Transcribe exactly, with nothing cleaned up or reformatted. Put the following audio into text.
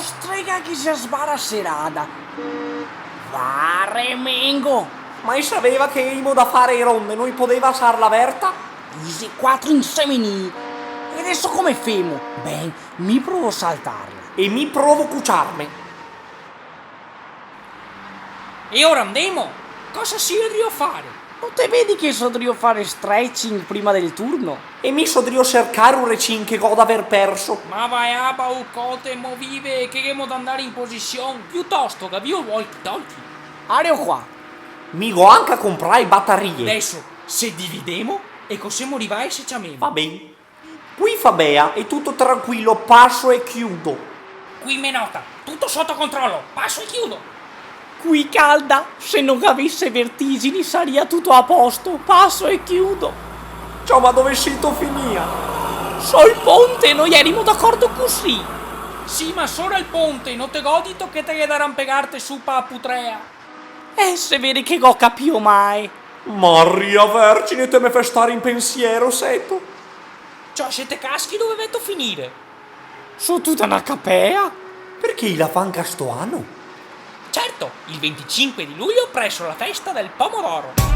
Strega che xe sbaraserada. Va, remengo! Ma i saveva che imo da fare e ronde, no i podeva asarla verta? I xe quatro insemenii. E deso come femo? Ben, mi provo saltarla. E mi provo cuciarme. E ora andemo? Cosa sio drio fare? No te vedi che so drio fare stretching prima del turno? E mi so drio sercare un recin che go da aver perso. Ma va a baucote, movive, che ghemo da andare in posision. Piutosto, gavìo el walkie-talkie? Areo qua. Mi go anca comprà e batarie. Deso se dividemo e co semo rivai se ciamemo. Va ben. Qui Fabea, xe tuto tranquilo, paso e chiudo. Qui Menota, tuto soto controlo, paso e chiudo. Qui Calda, se no gavese vertigini saria tuto a posto, paso e chiudo. Ciò, ma dove sito finìa? Sul ponte, no jerimo d'acordo cusì? Sì, ma sora el ponte, no te go dito che te ghe da rampegarte su pa a putrea? Eh, se vede che go capìo mae. Maria Vergine, te me fè stare in pensiero, seto. Ciò, se te caschi, dove veto finire? So tuta na capea. Perché i la fa anca sto ano? Certo, il venticinque di luglio presso la festa del pomodoro.